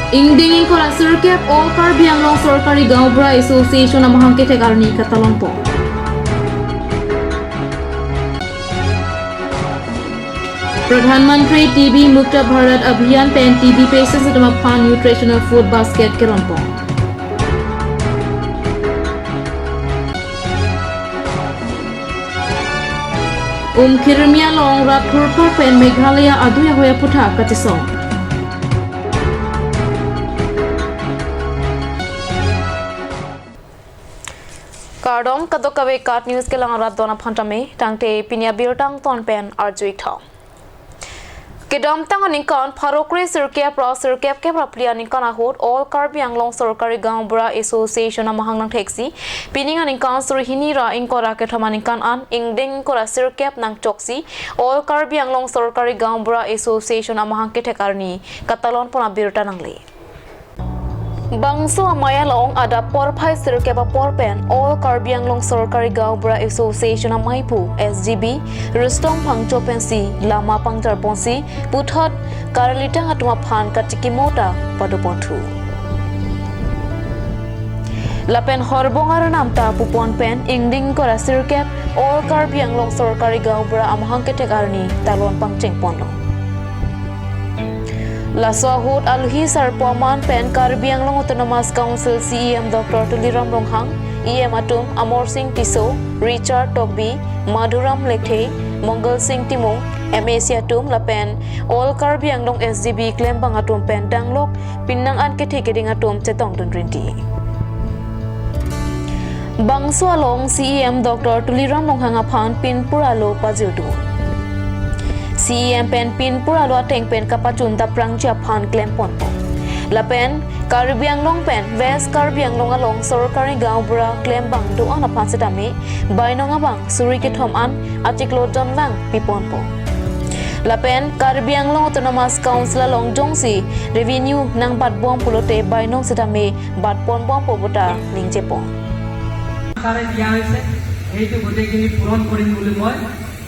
Ingding kora Sirkep All Karbi Anglong Sarkari Gaon Burha Association amahang ke thekarni katalon po. Pradhan Mantri TB Mukt Bharat Abhiyan pen TB patients Phan nutritional food basket keron po. Khirmia long rat thurpa pen Meghalaya aduya hoya putha katisong. Kardong kadokawe kat news ke lang rat dona phantame tangte pinya birtang ton pen arjui tha. Kedam tang aning kan Farokri Sirkep ra Sirkep ke pra aning kan ahot All Karbi Anglong Sarkari Gaon Burha Association amahang nang taxi pining aning kan surhini ra ingkora ke thamaning kan an ingding kora Sirkep nang choksi All Karbi Anglong Sarkari Gaon Burha Association amahang ke thekarni katalon pona birta nangle. Bangso amaya long ada porphai Sirkep porpen All Karbi Anglong Sarkari Gaon Burha Association amaipu SGB Rustom Phangcho pensi Lama Pangjar ponsi Puthot Karalitang atuma phan kachikimota paduponthu Lapen Horbongar namta pupon pen ingding kora Sirkep All Karbi Anglong Sarkari Gaon Burha amahang ke thekarni talon pangcheng ponlo. Laswahut Alhi Sarpaman Pen Karbi Anglong Autonomous Council CEM Dr. Tuliram Ronghang, EM Atum, Amor Singh Tiso, Richard Togbi, Madhuram Lekhe, Mangal Singh Timung, MAC Atum Lapen, All Karbi Anglong SGB Klembang Atum Pen Danglok, Pinnang An Kethekeding Atum Chetong Dun Rinti. Bangso Along CEM Dr. Tuliram Ronghang Aphan Pinpuralo Pajirdu. CEM pen pin pura teng pen kapachun da prangcha phan klem pon po. Lapen Karbi Anglong pen West Karbi Anglong along Sarkari Gaon Burha klem bang do an phan setame bainong abang suri ke thom an achiklo jonlang pipon po. Lapen Karbi Anglong Autonomous Council along Jongsi revenue nang bat bom pulote bainong setame bat pon bom po bota ningje po. তাৰে দিয়া হৈছে এইটো গোটেইখিনি পূৰণ কৰিম বুলি মই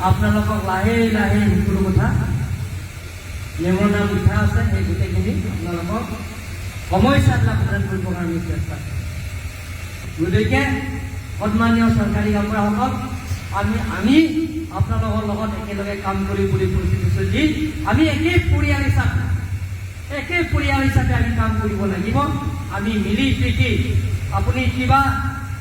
আপোনালোকক লাহে লাহে সকলো কথা নিয়মৰ নাম লিখা আছে সেই গোটেইখিনি আপোনালোকক সমস্যাবিলাক সমাধান কৰিবৰ কাৰণে চেষ্টা কৰিম। গতিকে সন্মানীয় চৰকাৰী গাঁওবুঢ়াসকল, আমি আপোনালোকৰ লগত একেলগে কাম কৰিম বুলি প্ৰতিশ্ৰুতি দি আমি একে পৰিয়াল হিচাপে আমি কাম কৰিব লাগিব। আমি মিলি জুলি আপুনি কিবা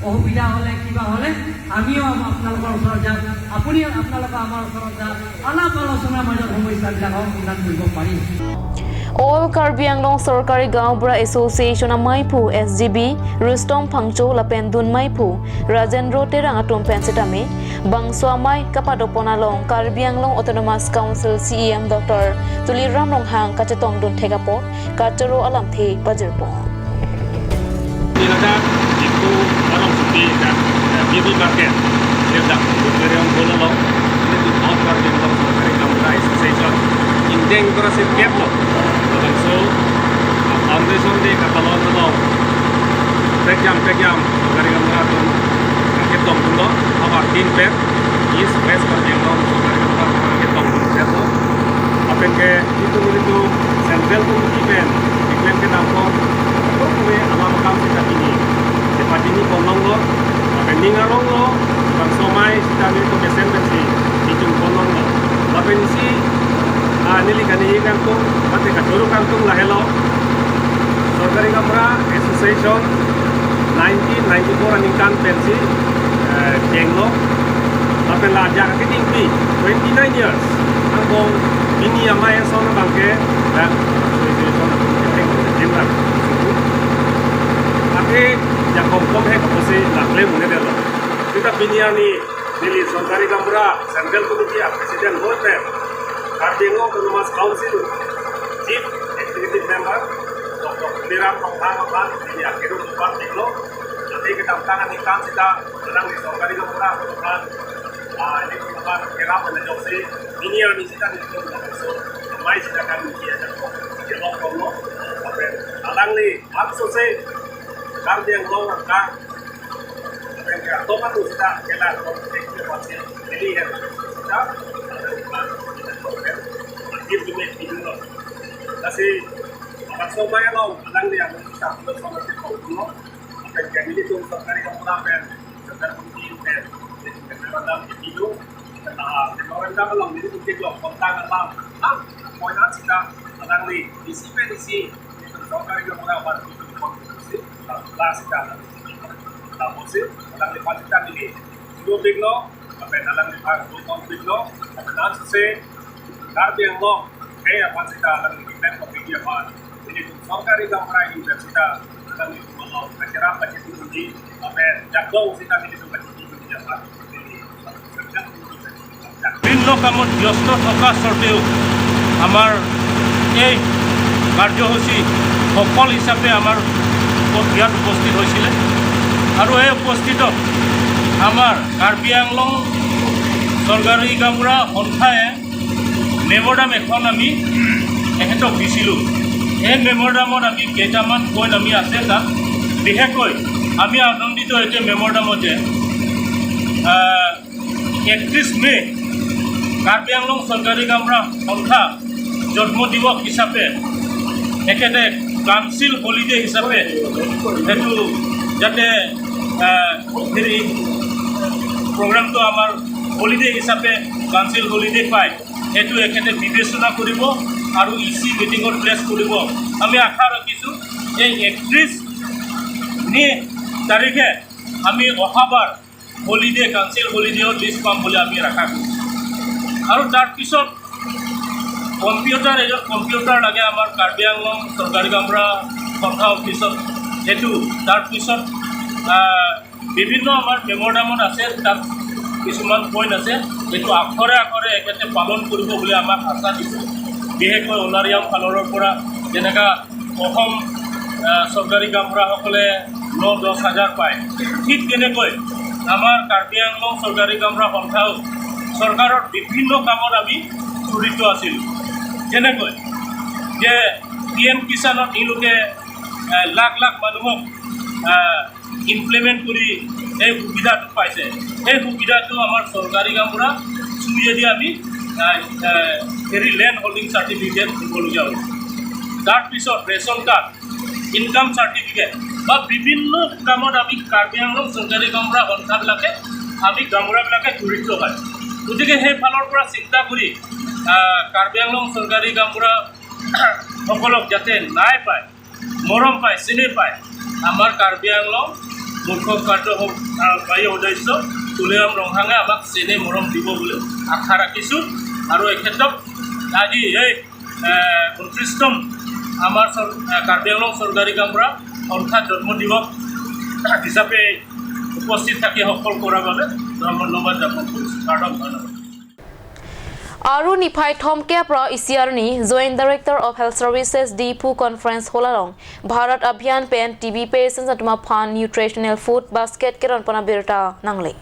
অসুবিধা হ'লে কিবা হ'লে আমিও আপোনালোকৰ ওচৰত যাম, আপুনিও আপোনালোকে আমাৰ ওচৰত যাম, আলাপ আলোচনাৰ মাজত সমস্যাবিলাক সমাধান কৰিব পাৰিম। All Karbi Anglong Sarkari Gaon Burha Association Amaipu SGB Rustom Phangcho Lapen Dun Maipu Rajendro Terang Atum Pensetame Bangswamai Kapadopona Long Karbi Anglong Autonomous Council CEM Dr. Tuliram Ronghang Kachetong Dun Thekapo Kacharo Alam The Pajirpo. Itu orang seperti BB market dia yang bolong itu All Karbi Anglong Sarkari Gaon Burha Association indeng kora Sirkep lo so foundation de katalon lo prekyam prekyam Sarkari Gaon Burha tum ke tong lo aba tin per East West Karbi Anglong Sarkari Gaon Burha ke tong dun lo apen ke itu itu central committee pen iklem ke nam ko ko kume ama makam sita ini Padini kolong lo, pening arong lo, bang somai sita ni to kesen bensi, ijung kolong lo. Lapen si nili kani kantung, pate kajuru kantung lahelo. Sarkari Gaon Burha Association 1994 aning kan pensi jenglo. Lapen la jaga ke tinggi 29 years. Angkong ini amai sono bangke, dan association aku jemra. Ate ya kom kom he kapose lakle mune delo. Kita biniani nili Sarkari Gaon Burha Central Committee President hote Karbi Anglong Autonomous Council Chief Executive Member Dr. Tuliram Ronghang Aphan ini akhiru lupa tinglo. Jadi kita tangan ikan kita sedang di Sarkari Gaon Burha kan ini merupakan kira penejoksi biniani kita di so mai kita kan dia dia lo sampai alang ni maksud Karbi Anglong angka atau sudah kela jadi ya kita kasih Bakso maya long alang dia sa sa sa ko kami dito sarkari kamra pen sarkar committee pen memorandum itu memorandum long ni tu long kontak lang ang point sita alang ni DC pen DC sarkari kamra bar tu la sita ta bose alang ni pachita ni do biglo pen alang ni bhag do kon biglo na se Karbi Anglong eh pachita alang ni pen committee ba ini sarkari kamra ni sita alang ni বিভিন্ন কামত ব্যস্ত থকা সত্ত্বেও আমাৰ এই কাৰ্যসূচী সফল হিচাপে আমাৰ ইয়াত উপস্থিত হৈছিলে আৰু এই উপস্থিতত আমাৰ কাৰ্বি আংলং চৰকাৰী গাঁওবুঢ়া সন্থাই মেম'ৰাণ্ডাম এখন আমি এখেতক দিছিলোঁ। এই মেম'ৰাণ্ডামত আমি কেইটামান পইণ্ট আমি আছে তাত বিশেষকৈ আমি আনন্দিত এতিয়া মেম'ৰাণ্ডামত যে 31 মে' কাৰ্বি আংলং চৰকাৰী গাঁওবুঢ়া সন্থা জন্মদিৱস হিচাপে এখেতে কাউন্সিল হলিডে হিচাপে সেইটো যাতে হেৰি প্ৰগ্ৰামটো আমাৰ হলিডে হিচাপে কাউন্সিল হলিডে পায় সেইটো এখেতে বিবেচনা কৰিব আৰু ই চি মিটিঙত প্লেচ কৰিব। আমি আশা ৰাখিছোঁ এই 31 মে' তাৰিখে আমি অহাবাৰ হলিডে কাউন্সিল হলিডেৰ লিষ্ট পাম বুলি আমি আশা কৰিছোঁ। আৰু তাৰপিছত কম্পিউটাৰ এজন কম্পিউটাৰ লাগে আমাৰ কাৰ্বি আংলং চৰকাৰী গাঁওবুঢ়া সন্থা অফিচত সেইটো। তাৰপিছত বিভিন্ন আমাৰ মেম'ৰাণ্ডামত আছে তাত কিছুমান পইণ্ট আছে সেইটো আখৰে আখৰে এখেতে পালন কৰিব বুলি আমাক আশা দিছে। বিশেষকৈ অনাৰিয়াম ফালৰ পৰা যেনেকুৱা অসম চৰকাৰী গাঁওবুঢ়াসকলে 9-10 হাজাৰ পায়, ঠিক তেনেকৈ আমাৰ কাৰ্বি আংলং চৰকাৰী গাঁওবুঢ়া সন্থাও চৰকাৰৰ বিভিন্ন কামত আমি জড়িত আছিলোঁ। যেনেকৈ যে পি এম কিষাণত তেওঁলোকে লাখ লাখ মানুহক ইমপ্লিমেণ্ট কৰি এই সুবিধাটো পাইছে। সেই সুবিধাটো আমাৰ চৰকাৰী গাঁওবুঢ়া থ্ৰুৱেদি আমি হেৰি লেণ্ড হোল্ডিং চাৰ্টিফিকেট দিবলগীয়া হৈছে। তাৰপিছত ৰেচন কাৰ্ড, ইনকাম চাৰ্টিফিকেট বা বিভিন্ন কামত আমি কাৰ্বি আংলং চৰকাৰী গাঁওবুঢ়া সন্থাবিলাকে আমি গাঁওবুঢ়াবিলাকে জড়িত হয়। গতিকে সেই ফালৰ পৰা চিন্তা কৰি কাৰ্বি আংলং চৰকাৰী গাঁওবুঢ়াসকলক যাতে ন্যায় পায়, মৰম পায়, চেনেহ পায়, আমাৰ কাৰ্বি আংলং মুখ্য কাৰ্যবাহী সদস্য তুলিৰাম ৰংহাঙে আমাক চেনেহ মৰম দিব বুলি আশা ৰাখিছোঁ। আৰু এই ক্ষেত্ৰত আজি এই 29তম আমাৰ কাৰ্বি আংলং চৰকাৰী গাঁওবুঢ়া সন্থা জন্মদিৱস হিচাপে উপস্থিত থাকি সফল কৰাৰ বাবে ধন্যবাদ জ্ঞাপন কৰিছোঁ। ধন্যবাদ। আৰু নিফাই থমকে pra ECR ni Joint Director of Health Services Diphu Conference holalong Bharat Abhiyan pen TB patients atma phan nutritional food basket keron pana birta nangle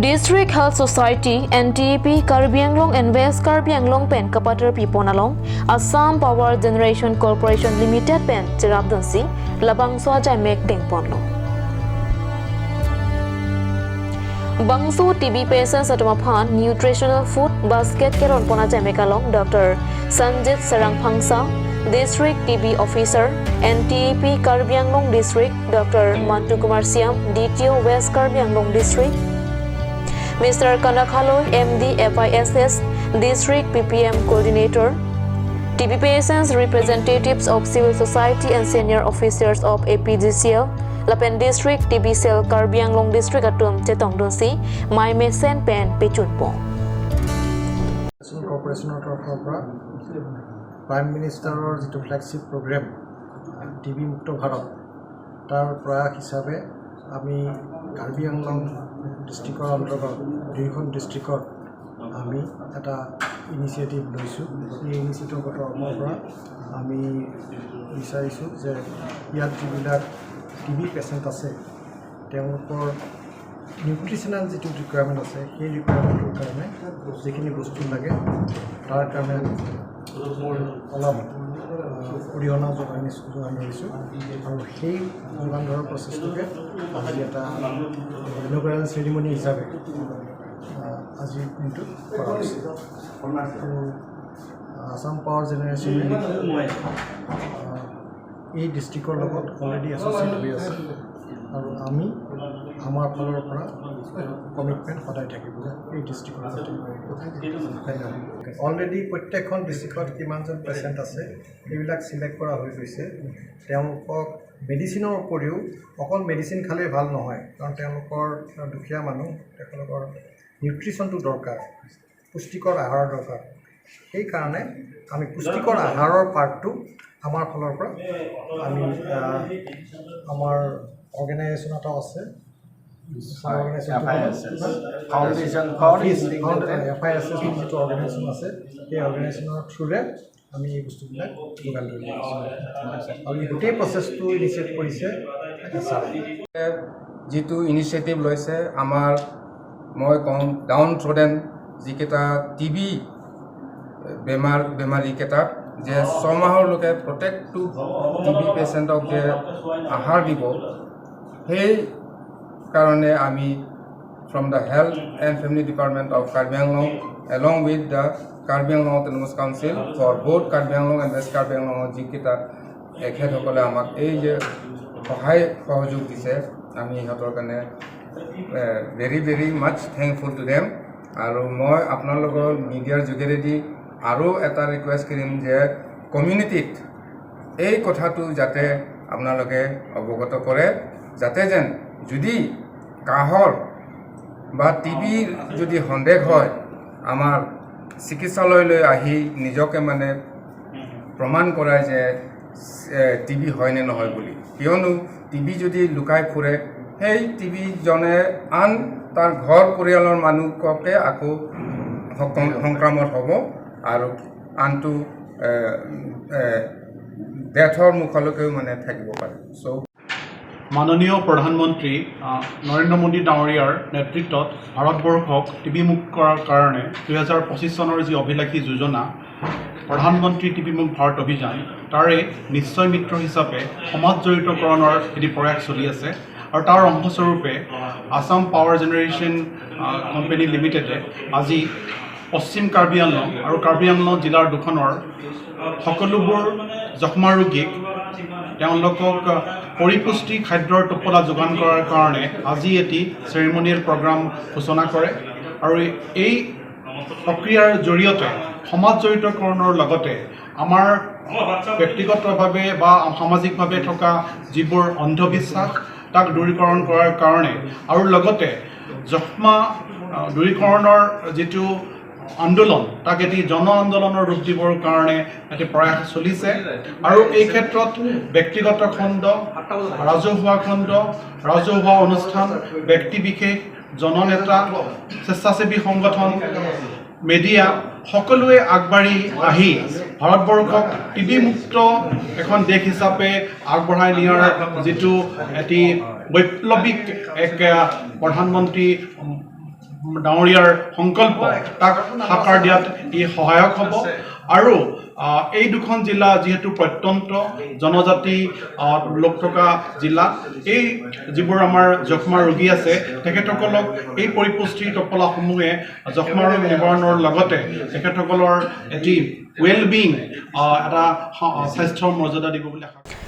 District Health Society NTEP Karbi Anglong and West Karbi Anglong pen kapatar piponalong Assam Power Generation Corporation Limited pen chirabdansi labang swa mek dengponlo Bangsu TB patients atma phan nutritional food basket keron pona jamekalong Dr. Sanjit Sarangphangsa, District TB Officer, NTEP Karbi Anglong District, Dr. Mantu Kumar Siam, DTO West Karbi Anglong District, Mr. Kanakhalo, MD FISS, District PPM Coordinator, TB patients, representatives of civil society and senior officers of APGCL, Lapen District, TB Cell, Karbi Anglong District atum Chetong Donsi, Mai Mesen Pen Pechunpo. কৰ্পৰেশ্যনৰ তৰফৰ পৰা prime মিনিষ্টাৰৰ যিটো flagship programme TB মুক্ত ভাৰত, তাৰ প্ৰয়াস হিচাপে আমি কাৰ্বি আংলং ডিষ্ট্ৰিক্টৰ অন্তৰ্গত দুয়োখন ডিষ্ট্ৰিক্টত আমি এটা ইনিচিয়েটিভ লৈছোঁ। এই ইনিচিয়েটিভৰ তৰফৰ পৰা আমি বিচাৰিছোঁ যে ইয়াত যিবিলাক টিবি পেচেণ্ট আছে তেওঁলোকৰ নিউট্ৰিচনেল যিটো ৰিকুৱাৰমেণ্ট আছে সেই ৰিকুৱাৰমেণ্টটোৰ কাৰণে যিখিনি বস্তু লাগে তাৰ কাৰণে অলপ অৰিহণা যোগান ধৰিছোঁ আৰু সেই যোগান ধৰাৰ প্ৰচেছটোকে আজি এটা ইনঅগাৰেল চেৰিমনি হিচাপে আজিৰ দিনটোত কৰা হৈছে। আৰু আছাম পাৱাৰ জেনেৰেশ্যনে এই ডিষ্ট্ৰিক্টৰ লগত অলৰেডি এছ'চিয়েট হৈ আছে আৰু আমি আমাৰ ফালৰ পৰা কমিটমেণ্ট সদায় থাকিব এই ডিষ্ট্ৰিক্টৰ প্ৰতি। ধন্যবাদ। অলৰেডি প্ৰত্যেকখন ডিষ্ট্ৰিক্টত কিমানজন পেচেণ্ট আছে সেইবিলাক চিলেক্ট কৰা হৈ গৈছে। তেওঁলোকক মেডিচিনৰ উপৰিও, অকল মেডিচিন খালেই ভাল নহয়, কাৰণ তেওঁলোকৰ দুখীয়া মানুহ, তেওঁলোকৰ নিউট্ৰিশ্যনটো দৰকাৰ, পুষ্টিকৰ আহাৰৰ দৰকাৰ। সেইকাৰণে আমি পুষ্টিকৰ আহাৰৰ পাৰ্টটো আমাৰ ফালৰ পৰা আমি আমাৰ অৰ্গেনাইজেশ্যন এটাও আছে। Foundation for FISS যিটো অৰ্গেনাইজেশ্যন আছে, সেই অৰ্গেনাইজেশ্যনৰ থ্ৰুৰে আমি এই বস্তুবিলাক যোগান ধৰি আছোঁ আৰু এই গোটেই প্ৰচেছটো ইনিচিয়েট কৰিছে ছাৰে। যিটো ইনিচিয়েটিভ লৈছে আমাৰ, মই কওঁ, ডাউন ট্ৰডেন যিকেইটা টিবি বেমাৰ বেমাৰীকেইটাক যে 6 মাহৰলৈকে প্ৰত্যেকটো টিবি পেচেণ্টক যে আহাৰ দিব, সেই কাৰণে আমি from the Health and Family Department of Karbi Anglong along with the Karbi Anglong Autonomous Council for both Karbi Anglong and West Karbi আংলঙৰ যিকেইটা এখেতসকলে আমাক এই যে সহায় সহযোগ দিছে, আমি ইহঁতৰ কাৰণে very very much thankful to them। আৰু মই আপোনালোকৰ মিডিয়াৰ যোগেদি আৰু এটা ৰিকুৱেষ্ট কৰিম যে কমিউনিটিত এই কথাটো যাতে আপোনালোকে অৱগত কৰে, যাতে যেন যদি কাহৰ বা টিবিৰ যদি সন্দেহ হয়, আমাৰ চিকিৎসালয়লৈ আহি নিজকে মানে প্ৰমাণ কৰাই যে টিবি হয়নে নহয় বুলি। কিয়নো টিবি যদি লুকাই ফুৰে, সেই টিবিজনে আন তাৰ ঘৰ পৰিয়ালৰ মানুহকে আকৌ সংক্ৰমণ হ'ব আৰু আনটো ডেথৰ মুখলৈকেও মানে থাকিব পাৰে। চ' মাননীয় প্ৰধানমন্ত্ৰী নৰেন্দ্ৰ মোদী ডাঙৰীয়াৰ নেতৃত্বত ভাৰতবৰ্ষক টিবি মুক্ত কৰাৰ কাৰণে 2025 চনৰ যি অভিলাষী যোজনা প্ৰধানমন্ত্ৰী টিবি মুক্ত ভাৰত অভিযান, তাৰে নিশ্চয় মিত্ৰ হিচাপে সমাজ জড়িতকৰণৰ এটি প্ৰয়াস চলি আছে আৰু তাৰ অংশস্বৰূপে আছাম পাৱাৰ জেনেৰেশ্যন কোম্পানী লিমিটেডে আজি পশ্চিম কাৰ্বি আংলং আৰু কাৰ্বি আংলং জিলাৰ দুখনৰ সকলোবোৰ যক্ষ্মা ৰোগীক তেওঁলোকক পৰিপুষ্টি খাদ্যৰ টোপোলা যোগান কৰাৰ কাৰণে আজি এটি চেৰিমনিয়েল প্ৰগ্ৰাম সূচনা কৰে। আৰু এই প্ৰক্ৰিয়াৰ জৰিয়তে সমাজ জড়িতকৰণৰ লগতে আমাৰ ব্যক্তিগতভাৱে বা সামাজিকভাৱে থকা যিবোৰ অন্ধবিশ্বাস, তাক দূৰীকৰণ কৰাৰ কাৰণে আৰু লগতে যক্ষ্মা দূৰীকৰণৰ যিটো আন্দোলন, তাক এটি জন আন্দোলনৰ ৰূপ দিবৰ কাৰণে এটি প্ৰয়াস চলিছে। আৰু এই ক্ষেত্ৰত ব্যক্তিগত খণ্ড, ৰাজহুৱা খণ্ড, ৰাজহুৱা অনুষ্ঠান, ব্যক্তি বিশেষ, জননেতা, স্বেচ্ছাসেৱী সংগঠন, মেডিয়া সকলোৱে আগবাঢ়ি আহি ভাৰতবৰ্ষক টিবি মুক্ত এখন দেশ হিচাপে আগবঢ়াই নিয়াৰ যিটো এটি বৈপ্লৱিক এক প্ৰধানমন্ত্ৰী ডাঙৰীয়াৰ সংকল্প, তাক সাকাৰ দিয়াত ই সহায়ক হ'ব। আৰু এই দুখন জিলা যিহেতু প্ৰত্যন্ত জনজাতি লোক থকা জিলা, এই যিবোৰ আমাৰ যক্ষ্মা ৰোগী আছে, তেখেতসকলক এই পৰিপুষ্টিৰ টোপোলাসমূহে যক্ষ্মা ৰোগ নিবাৰণৰ লগতে তেখেতসকলৰ এটি ৱেল বিং, এটা স্বাস্থ্যৰ মৰ্যাদা দিব বুলি আশা কৰোঁ।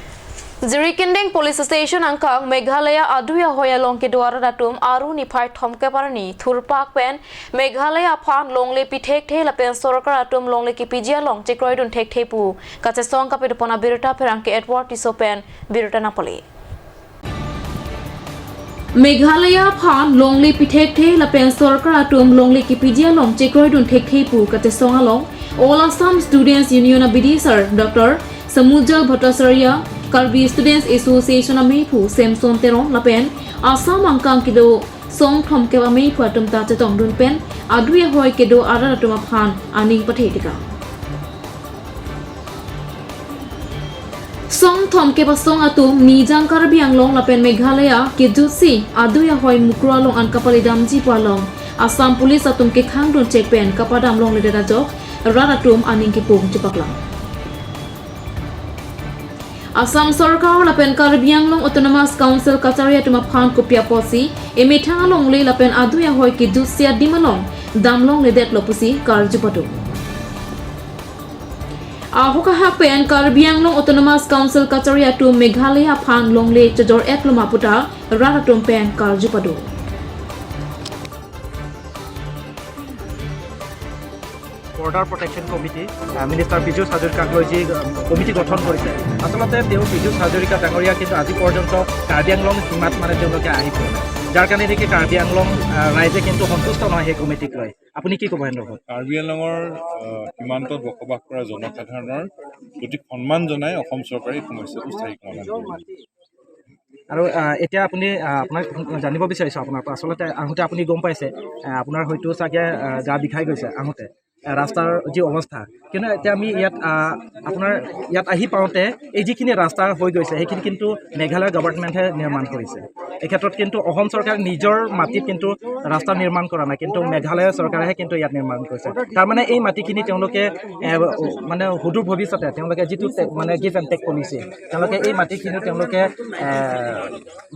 Jirikinding Police Station angkang Meghalaya aduya hoya long ke duara datum aru ni phai thomke parani thurpak pen Meghalaya phan longle pithek the lapen sarkar atum longle ki pijia long chekroidun thek thepu kache song kape pona birta pherang ke Edward Tiso pen birta napoli Meghalaya phan longle pithek the lapen sarkar atum longle ki pijia long chekroidun thek thepu kache song along All Assam Students Union of BD Sir Dr. Samujal Bhattacharya, Karbi Students Association Ameipu Samson Teron lapen Assam angkang kido song thom ke ameipu atum ta chetong dun pen aduye hoy kedo ara atum phan aning pathe tika song thom ke basong atum nijang Karbi Anglong lapen Meghalaya ke jutsi aduya hoy mukra long an kapali damji palong Assam Police atum ke khang dun check pen kapadam long le jok ranatum aning ki pung chipaklang Assam Sarkar lapen Karbi Anglong Autonomous Council Kacharia tuma phan kopia posi eme thangalong le lapen aduya hoy ki dusia dimalong damlong le det lopusi karjupatu. Ahoka hak pen Karbi Anglong Autonomous Council Kacharia to Meghalaya phan longle chajor et loma puta ratatum pen karjupado. Border protection committee minister Pijush হাজৰিকাক লৈ যি committee গঠন কৰিছে, আচলতে তেওঁ পীযুষ হাজৰিকা ডাঙৰীয়া কিন্তু আজি পৰ্যন্ত কাৰ্বি আংলং সীমাত মানে তেওঁলোকে আহি পোৱা নাই, যাৰ কাৰণে নেকি কাৰ্বি আংলং ৰাইজে কিন্তু সন্তুষ্ট নহয় সেই কমিটিক লৈ। আপুনি কি ক'ব সন্দৰ্ভত? কাৰ্বি আংলঙৰ সীমান্তত বসবাস কৰা জনসাধাৰণৰ প্ৰতি সন্মান জনাই অসম চৰকাৰে এই সমস্যাটো স্থায়ী সমাধান কৰিব। আৰু এতিয়া আপুনি আপোনাক জানিব বিচাৰিছোঁ আপোনাৰ পৰা, আচলতে আহোঁতে আপুনি গম পাইছে আপোনাৰ হয়তো চাগে গা বিষাই গৈছে আহোঁতে ৰাস্তাৰ যি অৱস্থা, কিন্তু এতিয়া আমি ইয়াত আপোনাৰ ইয়াত আহি পাওঁতে এই যিখিনি ৰাস্তা হৈ গৈছে সেইখিনি কিন্তু মেঘালয় গভৰ্ণমেণ্টে নিৰ্মাণ কৰিছে। এই ক্ষেত্ৰত কিন্তু অসম চৰকাৰে নিজৰ মাটিত কিন্তু ৰাস্তা নিৰ্মাণ কৰা নাই, কিন্তু মেঘালয় চৰকাৰেহে কিন্তু ইয়াত নিৰ্মাণ কৰিছে। তাৰমানে এই মাটিখিনি তেওঁলোকে মানে সুদূৰ ভৱিষ্যতে তেওঁলোকে যিটো মানে গিভ এণ্ড টেক পলিচি, তেওঁলোকে এই মাটিখিনি তেওঁলোকে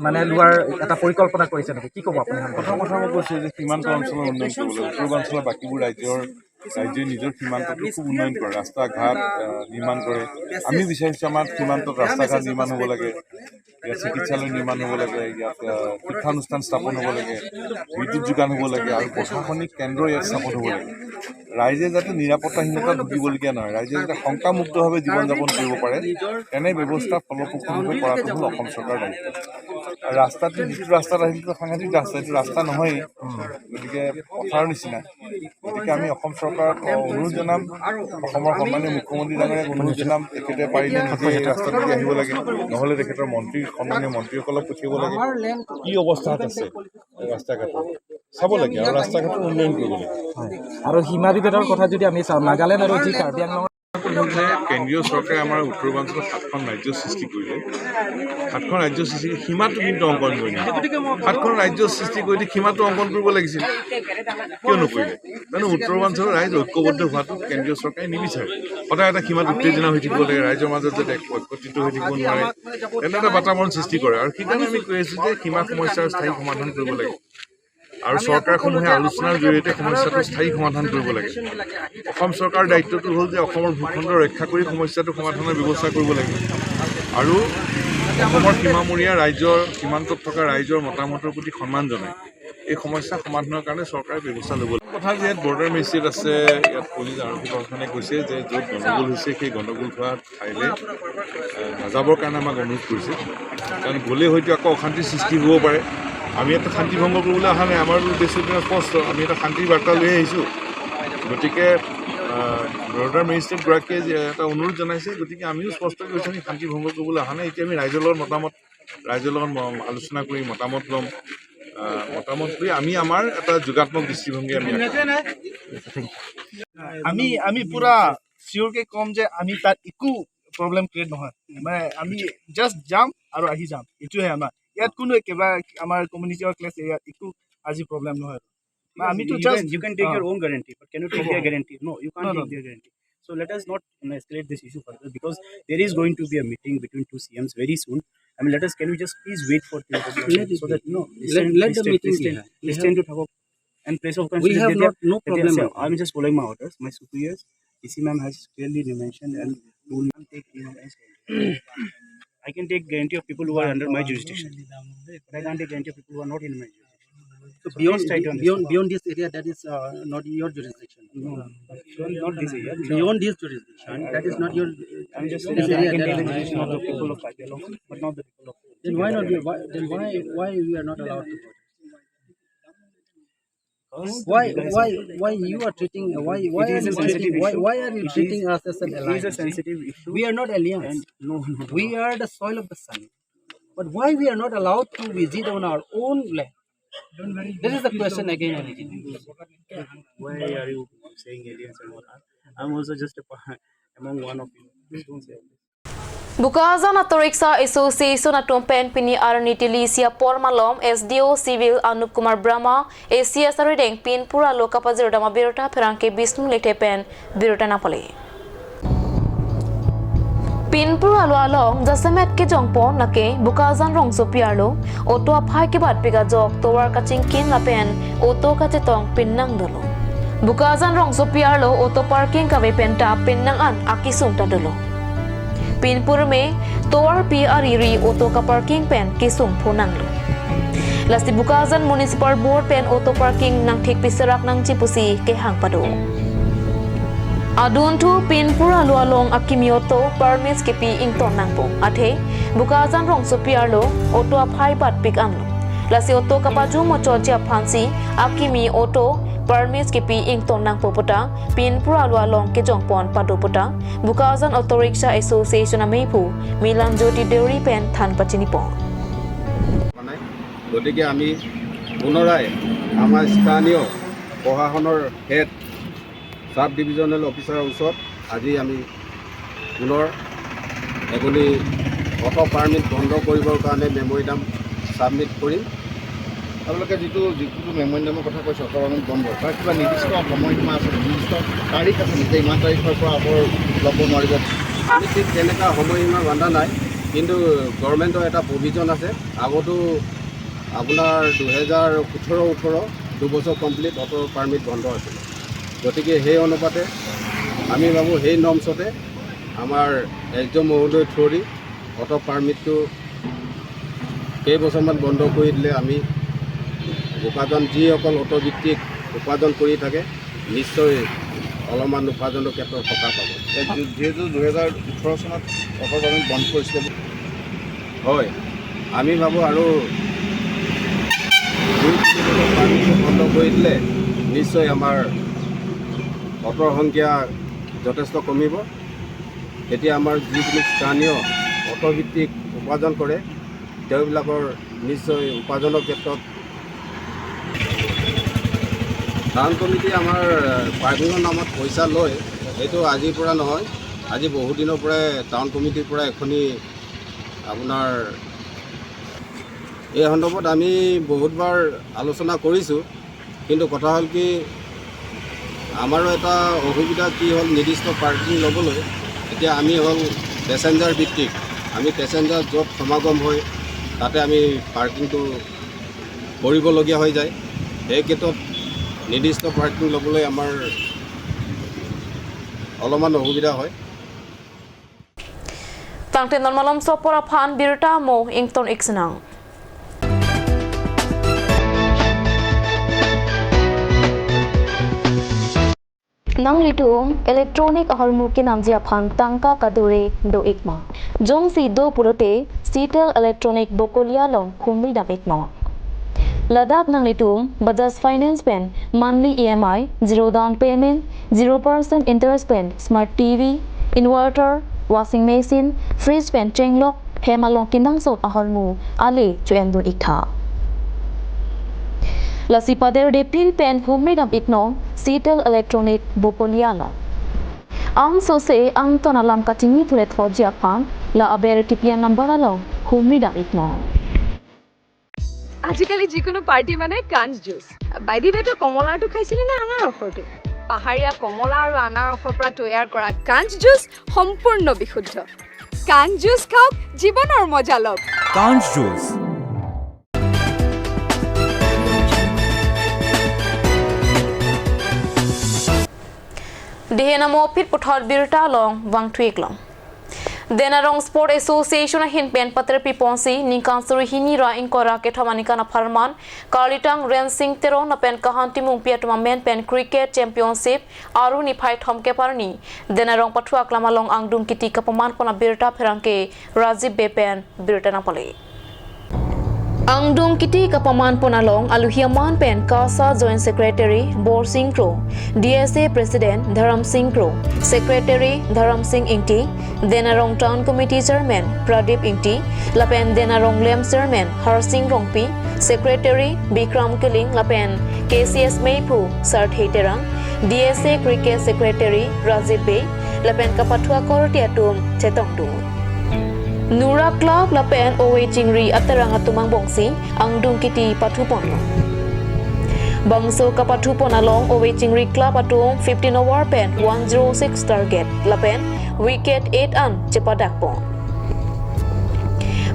মানে লোৱাৰ এটা পৰিকল্পনা কৰিছে নেকি, কি ক'ব আপুনি? প্ৰথম কথা মই কৈছোঁ যে সীমান্ত অঞ্চলৰ উন্নয়ন কৰিব লাগে। পূৰ্বাঞ্চলৰ বাকীবোৰ ৰাজ্যই নিজৰ সীমান্তটো খুব উন্নয়ন কৰে, ৰাস্তা ঘাট নিৰ্মাণ কৰে। আমি বিচাৰিছোঁ আমাৰ সীমান্তত ৰাস্তা ঘাট নিৰ্মাণ হ'ব লাগে, ইয়াত চিকিৎসালয় নিৰ্মাণ হ'ব লাগে, ইয়াত শিক্ষানুষ্ঠান স্থাপন হ'ব লাগে, বিদ্যুৎ যোগান হ'ব লাগে আৰু প্ৰশাসনিক কেন্দ্ৰ ইয়াত স্থাপন হ'ব লাগে। ৰাইজে যাতে নিৰাপত্তাহীনতাত ভুগিবলগীয়া নহয়, ৰাইজে যাতে শংকামুক্তভাৱে জীৱন যাপন কৰিব পাৰে তেনে ব্যৱস্থা ফলপ্ৰসূভাৱে কৰাটো হ'ল অসম চৰকাৰৰ দায়িত্ব। আৰু ৰাস্তাটো যিটো ৰাস্তাত আহিল সেইটো সাংঘাতিক ৰাস্তা, এইটো ৰাস্তা নহয়েই, গতিকে পথাৰৰ নিচিনা। গতিকে আমি অসম চৰকাৰক অনুৰোধ জনাম, অসমৰ সন্মানীয় মুখ্যমন্ত্ৰী ডাঙৰীয়াক অনুৰোধ জনাম, তেখেতে পাৰিলে নিজে এই ৰাস্তাটো দি আহিব লাগে, নহ'লে তেখেতৰ মন্ত্ৰী সন্মানীয় মন্ত্ৰীসকলক পঠিয়াব লাগে। কি অৱস্থাত আছে ৰাস্তা ঘাটৰ চাব লাগে আৰু ৰাস্তা ঘাটৰ উন্নয়ন কৰিব লাগে। আৰু সীমা বিভেদৰ কথা যদি আমি চাওঁ, নাগালেণ্ড আৰু যি কাৰ্বি আংলঙৰ যে কেন্দ্ৰীয় চৰকাৰে আমাৰ উত্তৰ পূৰ্বাঞ্চলত 7খন ৰাজ্য সৃষ্টি কৰিলে, 7খন ৰাজ্য সৃষ্টি কৰি সীমাটো কিন্তু অংকন কৰি নিদিলে। 7খন ৰাজ্য সৃষ্টি কৰি দি সীমাটো অংকন কৰিব লাগিছিল, কিয় নকৰিলে? তাৰমানে উত্তৰ পূৰ্বাঞ্চলৰ ৰাইজ ঐক্যবদ্ধ হোৱাটো কেন্দ্ৰীয় চৰকাৰে নিবিচাৰে। সদায় এটা সীমাত উত্তেজনা হৈ থাকিব লাগে, ৰাইজৰ মাজত যাতে একত্ৰিত হৈ থাকিব নোৱাৰে তেনে এটা বাতাবৰণ সৃষ্টি কৰে। আৰু সেইকাৰণে আমি কৈ আছোঁ যে সীমা সমস্যাৰ স্থায়ী সমাধান কৰিব লাগে আৰু চৰকাৰসমূহে আলোচনাৰ জৰিয়তে সমস্যাটো স্থায়ী সমাধান কৰিব লাগে। অসম চৰকাৰৰ দায়িত্বটো হ'ল যে অসমৰ ভূখণ্ড ৰক্ষা কৰি সমস্যাটো সমাধানৰ ব্যৱস্থা কৰিব লাগে আৰু অসমৰ সীমামূৰীয়া ৰাজ্যৰ সীমান্তত থকা ৰাইজৰ মতামতৰ প্ৰতি সন্মান জনাই এই সমস্যা সমাধানৰ কাৰণে চৰকাৰে ব্যৱস্থা ল'ব লাগে। কথা যে ইয়াত বৰ্ডাৰ মেজিষ্ট্ৰেট আছে, ইয়াত পুলিচ আৰক্ষী প্ৰশাসনে কৈছে যে য'ত গণ্ডগোল হৈছে সেই গণ্ডগোল হোৱা ঠাইলৈ নাযাবৰ কাৰণে আমাক অনুৰোধ কৰিছে, কাৰণ গ'লে হয়তো আকৌ অশান্তিৰ সৃষ্টি হ'ব পাৰে। আমি এটা শান্তি ভংগ কৰিবলৈ অহা নাই, আমাৰ উদ্দেশ্য স্পষ্ট, আমি এটা শান্তিৰ বাৰ্তা লৈ আহিছোঁ। গতিকে বৰ্ডাৰ মেজিষ্ট্ৰেটগৰাকীয়ে যে এটা অনুৰোধ জনাইছে, গতিকে আমিও স্পষ্টকৈ কৈছোঁ আমি শান্তি ভংগ কৰিবলৈ অহা নাই। এতিয়া আমি ৰাইজৰ লগত মতামত, ৰাইজৰ লগত আলোচনা কৰি মতামত ল'ম, মতামত লৈ আমি আমাৰ এটা যোগাত্মক দৃষ্টিভংগী আমি আমি পূৰা চিয়'ৰকৈ ক'ম যে আমি তাত একো প্ৰব্লেম ক্ৰিয়েট নহয়, মানে আমি জাষ্ট যাম আৰু আহি যাম, এইটোহে আমাৰ ইয়াত কোনো কিবা আমাৰ কমিউনিটিৰ ক্লাছ ইয়াত একো আজি প্ৰব্লেম নহয়। আমিতো just you can take your own guarantee, but can you take their guarantee? No, you can't take their guarantee. So let us not escalate this issue further, because there is going to be a meeting between two CMs very soon. I mean, let us, can we just please wait for so that no, let the meeting listen to talk and place of we have not no problem. I'm just following my orders. My superiors, DC ma'am has clearly mentioned and will not take anyone else. I can take guarantee of people who are under my jurisdiction, but I can't take guarantee of people who are not in my jurisdiction. So beyond this area, that is not your jurisdiction. No, not this area. Beyond this jurisdiction, that is not your. I'm just saying that I can take the jurisdiction of the people of Karbi Anglong, but not the people of. Then why not? Then why we are not allowed to vote? Why you are treating why are you treating us as an alliance? It is a sensitive issue. We are not aliens. No. We are the soil of the sun. But why we are not allowed to visit on our own land? Don't worry. This is the question again and again. Why are you saying aliens and all that? I'm also just among one of you. Please don't say all this. Bokajan Auto Rickshaw Association atum pen pini arni tilisia pormalom SDO Civil Anup Kumar Brahma ACS redeng pin pura lokapazir dama birota ferangke Bishnu lete pen birota napale. Pinpura lo along jasemet ke jongpo nake Bokajan rongso piarlo auto aphai ke bat pega jok towar kaching kin la pen auto kachetong pinnang dolo. Bukajan rong sopiar lo auto parking kawe penta pen nang an akisum ta dolo. Pinpur me toar pi ariri auto ka parking pen kisum phunang lo. Lasti Bukajan Municipal Board pen auto parking nang thik piserak nang chipusi ke hang pado. Adun tu Pinpura lo along akimioto permits kepi ington nangpo. Athe Bukajan rong sopiar lo auto aphai bat pik an lo. Lasi auto kapaju mo choja phansi akimi auto permits kepi ington nangpo pota Pinpura lo along ke jongpon pado pota Bukajan Auto Rickshaw Association ameipu Milan Jyoti Deuri pen than pachini pon. গতিকে আমি পুনৰাই আমাৰ স্থানীয় প্ৰশাসনৰ head চাব divisional অফিচাৰৰ ওচৰত আজি আমি পুনৰ এখনি অটো পাৰ্মিট বন্ধ কৰিবৰ কাৰণে মেমৰিডাম ছাবমিট কৰিম। আপোনালোকে যিটো মেমৰিডামৰ কথা কৈছে অটো পাৰ্মিট বন্ধ, তাৰ কিবা নিৰ্দিষ্ট সময়সীমা আছে, নিৰ্দিষ্ট তাৰিখ আছে নেকি যে ইমান তাৰিখৰ পৰা অটো ল'ব নোৱাৰিব? আমি ঠিক তেনেকুৱা সময়সীমা বান্ধা নাই, কিন্তু গভৰ্ণমেণ্টৰ এটা প্ৰভিজন আছে। আগতো আপোনাৰ 2017-18 দুবছৰ কমপ্লিট অটো পাৰ্মিট বন্ধ আছিলে। গতিকে সেই অনুপাতে আমি ভাবোঁ সেই নৰ্মছতে আমাৰ এছ ডি অ' মহোদয় থ্ৰুদি অটো পাৰ্মিটটো কেইবছৰমান বন্ধ কৰি দিলে আমি উপাৰ্জন যিসকল অটোভিত্তিক উপাৰ্জন কৰি থাকে নিশ্চয় অলপমান উপাৰ্জনৰ ক্ষেত্ৰত সকাহ পাব। যিহেতু 2018 চনত অটো পাৰ্মিট বন্ধ কৰিছিলে, হয় আমি ভাবোঁ আৰু 2-3 বছৰ পাৰ্মিটটো বন্ধ কৰি দিলে নিশ্চয় আমাৰ অটোৰ সংখ্যা যথেষ্ট কমিব। তেতিয়া আমাৰ যিখিনি স্থানীয় অটোভিত্তিক উপাৰ্জন কৰে তেওঁবিলাকৰ নিশ্চয় উপাৰ্জনৰ ক্ষেত্ৰত টাউন কমিটি আমাৰ পাৰ্কিঙৰ নামত পইচা লয়, সেইটো আজিৰ পৰা নহয়, আজি বহুদিনৰ পৰাই টাউন কমিটিৰ পৰা এখনি আপোনাৰ এই সন্দৰ্ভত আমি বহুতবাৰ আলোচনা কৰিছোঁ। কিন্তু কথা হ'ল কি আমাৰো এটা অসুবিধা কি হ'ল, নিৰ্দিষ্ট পাৰ্কিং ল'বলৈ এতিয়া আমি হ'ল পেচেঞ্জাৰ ভিত্তিক, আমি পেচেঞ্জাৰ য'ত সমাগম হয় তাতে আমি পাৰ্কিংটো কৰিবলগীয়া হৈ যায়। সেই ক্ষেত্ৰত নিৰ্দিষ্ট পাৰ্কিং ল'বলৈ আমাৰ অলপমান অসুবিধা হয়। Tangte normalom sopora phan birta mo ington iksenang. Nang litum electronic aharmu ki namjia phan tangka kadure do ikma. Jong si do purote Sitel electronic bokolia long khumri dam ikma. Ladakh nang litum Bajaj Finance pen monthly EMI 0 down payment 0% interest pen smart TV inverter washing machine fridge pen chenglok hemalong kinang sot aharmu ale chuen dun ikha. Lasipader de pin pen humri dam ikno Sitel electronic bokolia long. Ang so se ang tonalam katingi thule thojia phan la aber tipian number along humri dam ikno. আজিকালি যিকোনো party মানে কাঞ্চ juice. By the ৱে, তই কমলাটো খাইছিলি নে আনাৰসৰটো? পাহাৰীয়া কমলা আৰু আনাৰসৰ পৰা তৈয়াৰ কৰা কাঞ্চ জুচ সম্পূৰ্ণ বিশুদ্ধ। কাঞ্চ জুচ খাওক, জীৱনৰ মজা লওক। কাঞ্চ juice. Dihenamo pit pothar birta long wangthuik long. Denarong Sport Association hin pen patra pi ponsi ningkan suri hini ra inkora ke thamanika na farman Karlitang Rensing Tero na pen kahan timung pia tournament pen cricket championship aru ni phai thom ke parni Denarong pathua klamalong angdum kiti kapaman pona birta pherangke Rajiv be pen birta na pale. Angdung kiti kapaman ponalong aluhiaman pen Kasa Joint Secretary Bor Singh Kro, DSA President Dharam Singh Kro, Secretary Dharam Singh Ingti, Denarong Town Committee Chairman Pradeep Ingti, Lapen Denarong Lem Chairman Har Singh Rongpi, Secretary Bikram Kiling, Lapen KCS Meipu Sir Theterang, DSA Cricket Secretary Rajiv Bey, Lapen Kapathua Kortiatum Chetong Du. Nura Club Lapen Owe Chingri Atarang Atumang Bongsi Angdung Kiti Pathupon Bangso Kapathupon along Owe Chingri Club Atum 15 over pen 106 target Lapen wicket 8 an Chepadakpon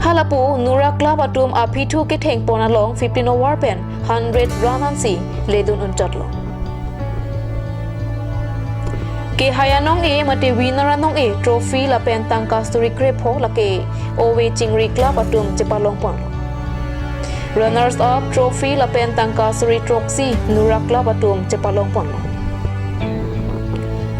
Halapu Nura Club Atum Apithu ke Thengpon along 15 over pen 100 run ansi Ledun Unchatlo. Ke hayanong e mate winner anong e trophy la pen tangka story krepo la ke owe chingri club atum chepalong pon. Runners up trophy la pen tangka story troxy Nura club atum chepalong pon.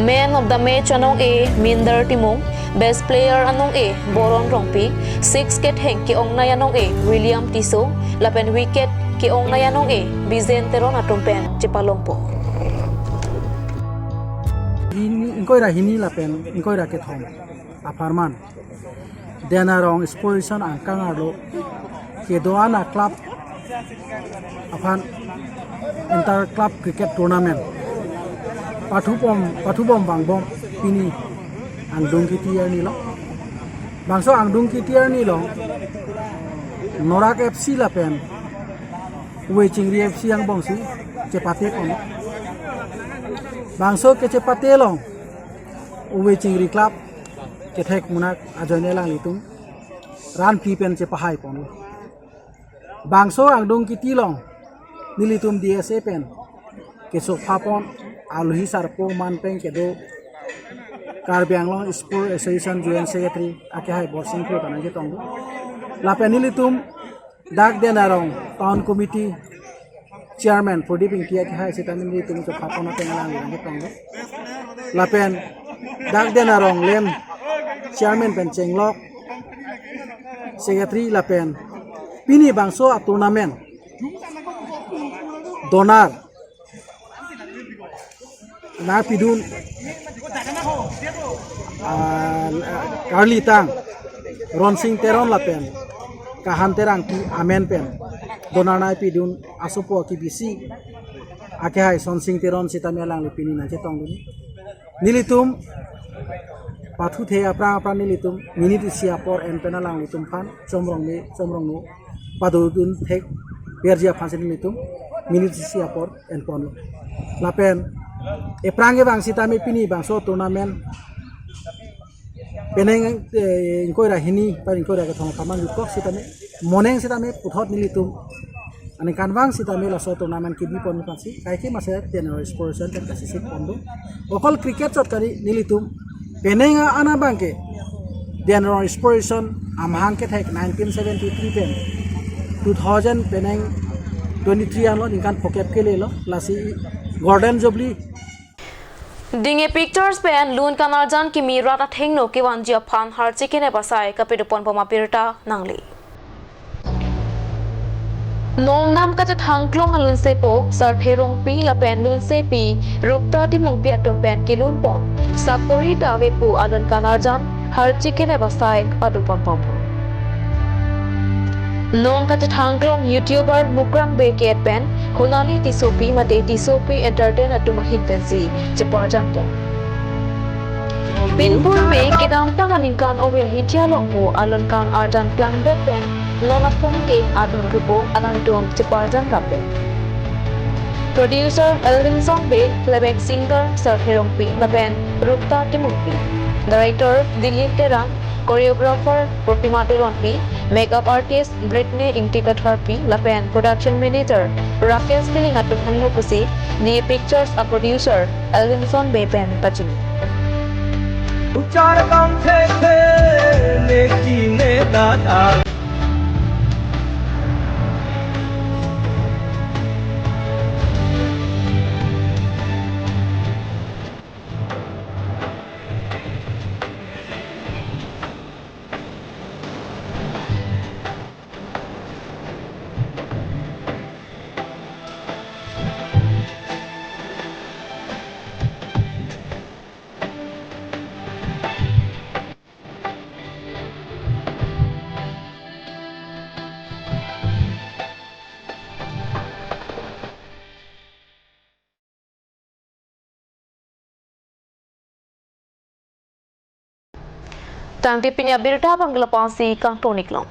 Man of the match anong e Minder Timong, best player anong e Boron Rongpi, 6 ket heng ke ong nay anong e William Tiso, la pen wicket ke ong nay anong e Bizen Teron atum pen chepalong po. Ingkoi ra hini la pen ingkoi ra ke thom aparman dena rong exposition angkang arlo ke doana club afan inter club cricket tournament pathubom bangbom pini angdung ki tier ni lo bangso angdung ki tier ni lo Norak FC la pen we chingri FC ang bongsi chepate kon bangso ke chepate long uwe chingri club ke thek munak ajoine lang litung ran pi pen che pahai pon bangso angdung ki tilong nilitum DSA pen ke sofa pon aluhi sarpo man peng ke do Karbi Anglong Sport Association joint secretary ake hai borsing ko tanang ke tongdo la pen nilitum dak denarong town committee chairman Pradip Ingti ake hai sitamin nilitum sofa pon tengalang ke tongdo la pen dak denarong lem chairman pen chenglok secretary la pen pini bangso a tournament donar na pidun Carly Tang Ronsing Teron la pen kahan terang ki amen pen donar na pidun asopo ki bisi ake hai Sonsing Teron sitamialang le pini na chetong duni nilitum pathu the apra apra nilitum minute sia por en penalang litum phan chomrong ni chomrong no padudun thek perjia phan nilitum minute sia por en pon lapen eprange bang sitami pini bangso tournament peneng inkoira hini par inkoira ke thong kaman yukok sitami moneng sitami puthot nilitum ani kanwang sitami laso tournament kibi pon pasi kaike mase tenor sports ten kasisik pondo okol cricket chot kari nilitum penenga ana bangke denor inspiration amhang ke thek 1973 pen 2000 peneng 23 anlo ingkan pokep ke lelo lasi golden jubilee Dinge pictures pen lun kanarjan ki mi rata thengno ki wanjia phan har chikene basai kapidupon poma pirta nangli Nong nam ka thangklong alun se po sar therong pi la pen lun se pi rupta ti mung pi atom pen ki lun po sakori dawe pu alun kanarjan har chikene basai adupon pom Nong ka thangklong YouTuber Mukram be ket pen Hunali Tisopi mate Tisopi entertain atum hitensi cheparjan po Pinpur me kedamtang alingkan owe hitialong po alun kan arjan plangbe pen Lona Fonke adun rupo alantum cheparjan kape. Producer Elvin Zombe, playback singer Sir Herongpi Lapen Rupta Timukpi, director Dilip Terang, choreographer Pratima Teronpi, makeup artist Britney Ingtikatharpi Lapen, production manager Rakesh Tiling atum Pusi, Ne Pictures a producer Elvin Zombe pen Pachini. Tangti pinya birta bangla pansi kang toniklong.